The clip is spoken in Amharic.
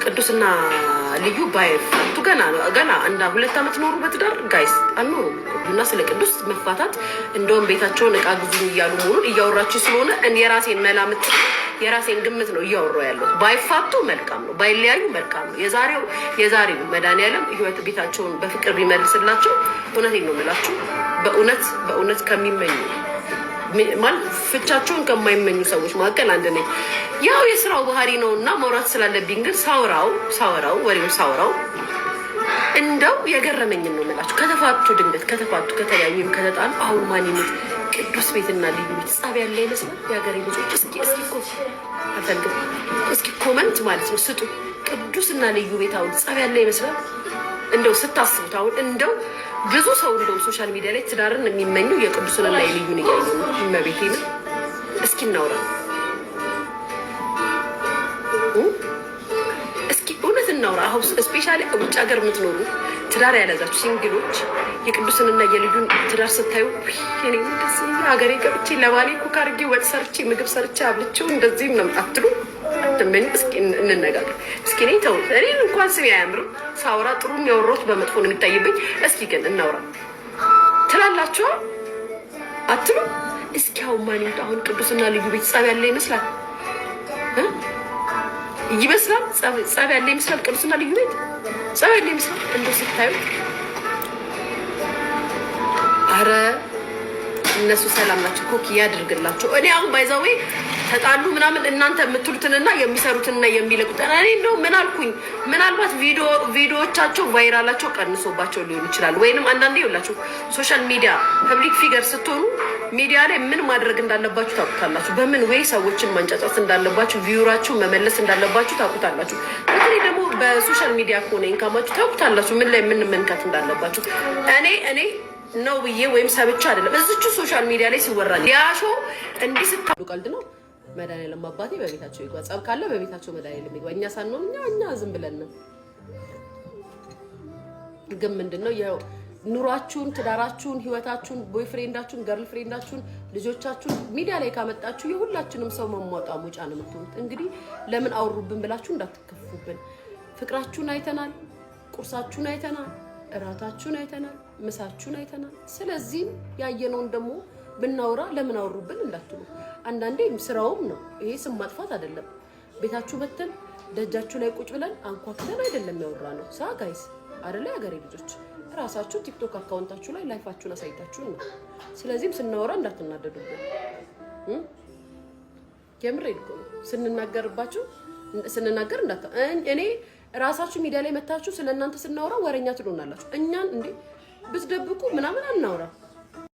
ቅዱስና ልዩ ባይፋቱ ገና ገና እንደ 2 ዓመት ኖሩ በትዳር guys? አልኖሩም እኮ። እና ስለ ቅዱስ መፋታት እንደውም ቤታቸውን እቃ ግዙ እያሉ መሆኑን እያወራችሁ ስለሆነ እኔ የራሴን መላምት፣ የራሴን ግምት ነው እያወራሁ ያለሁት። ባይፋቱ መልካም ነው፣ ባይለያዩ መልካም ነው። የዛሬው መድኃኒዓለም ህይወት ቤታቸውን በፍቅር ቢመልስላቸው፣ እውነቴን ነው የምላችሁ፣ በእውነት በእውነት ከሚመኙ፣ ማለት ፍቻቸውን ከማይመኙ ሰዎች መካከል አንድ ነኝ። ያው የስራው ባህሪ ነው እና ማውራት ስላለብኝ ግን ሳወራው ወሬው ሳወራው እንደው የገረመኝን ነው የምላችሁ። ከተፋቱ፣ ድንገት ከተፋቱ፣ ከተለያዩ ወይም ከተጣሉ አሁን ማን ይሙት ቅዱስ ቤትና ልዩ ቤት ጸብ ያለ ይመስላል? የሀገሬ ልጆች፣ እስኪ እስኪ እኮ አልፈልግም፣ እስኪ comment ማለት ነው ስጡ። ቅዱስና ልዩ ቤት አሁን ጸብ ያለ ይመስላል? እንደው ስታስቡት አሁን እንደው ብዙ ሰው እንደው social media ላይ ትዳርን የሚመኙ የቅዱስንና የልዩን እያዩ ነው። እመቤቴ ነው። እስኪ እናውራ፣ እስኪ እውነት እናውራ። አሁን especially ውጭ ሀገር የምትኖሩ ትዳር ያለዛችሁ single ኦች የቅዱስንና የልዩን ትዳር ስታዩ እኔ እንደዚህ ሀገሬ ገብቼ ለባሌ cook አድርጌ፣ ወጥ ሰርቼ፣ ምግብ ሰርቼ አብልቼው እንደዚህ ነው አትሉ? አትመኙ? እስኪ እንነጋገር። እስኪ እኔ ተው፣ እኔ እንኳን ስሜ አያምርም፣ ሳውራ ጥሩ የሚያወራሁት በመጥፎ ነው የሚታይብኝ። እስኪ ግን እናውራ ትላላችሁ አትሉ? እስኪ አሁን ማን ይምጣ? አሁን ቅዱስና ልዩ ቤት ጸብ ያለ ይመስላል ይመስላል ጸብ ያለ ይመስላል። ቅዱስና ልዩ ቤት ጸብ ያለ ይመስላል እንደው ስታዩት? አረ እነሱ ሰላም ናቸው። ኮክ ያድርግላቸው። እኔ አሁን by the way ተጣሉ ምናምን እናንተ የምትሉትንና የሚሰሩትንና የሚለቁትን እኔ እንደው ምን አልኩኝ፣ ምናልባት ቪዲዮዎቻቸው viral ኣቸው ቀንሶባቸው ሊሆን ይችላል። ወይንም አንዳንዴ ይኸውላችሁ social media public figure ስትሆኑ ሚዲያ ላይ ምን ማድረግ እንዳለባችሁ ታውቁታላችሁ። በምን ወይ ሰዎችን ማንጫጫት እንዳለባችሁ፣ viewer ኣችሁ መመለስ እንዳለባችሁ ታውቁታላችሁ። በተለይ ደግሞ በ social media ከሆነ income ኣችሁ ታውቁታላችሁ፣ ምን ላይ ምን መንካት እንዳለባችሁ። እኔ ነው ብዬ ወይም ሰብቻ አይደለም፣ እዚቹ social media ላይ ሲወራ ያሾ እንዲህ ስታ ቀልድ ነው። መድኃኒዓለም አባቴ በቤታቸው ይግባ። ጸብ ካለ በቤታቸው መድኃኒዓለም ይግባ። እኛ ሳንሆን እኛ ዝም ብለን ነው። ግን ምንድን ነው ኑሯችሁን፣ ትዳራችሁን፣ ህይወታችሁን፣ boyfriend ኣችሁን፣ girlfriend ኣችሁን፣ ልጆቻችሁን ሚዲያ ላይ ካመጣችሁ የሁላችንም ሰው መሟጧ ሙጫ ነው የምትሆኑት። እንግዲህ ለምን አወሩብን ብላችሁ እንዳትከፉብን። ፍቅራችሁን አይተናል፣ ቁርሳችሁን አይተናል፣ እራታችሁን አይተናል፣ ምሳችሁን አይተናል። ስለዚህም ያየነውን ደግሞ ብናወራ ለምን አወሩብን እንዳትሉ። አንዳንዴ ስራውም ነው ይሄ፣ ስም ማጥፋት አይደለም። ቤታችሁ በተን ደጃችሁ ላይ ቁጭ ብለን አንኳኩተን አይደለም ያወራነው። ሳ guys አይደለ? የሀገሬ ልጆች፣ ራሳችሁ ቲክቶክ account ኣችሁ ላይ life ኣችሁን አሳይታችሁን ነው። ስለዚህም ስናወራ እንዳትናደዱብን። የምሬን እኮ ነው። ስንናገርባችሁ ስንናገር እንዳታ እኔ ራሳችሁ ሚዲያ ላይ መታችሁ ስለ እናንተ ስናወራ ወረኛ ትሉናላችሁ። እኛን እንዴ ብትደብቁ ምናምን አናወራ።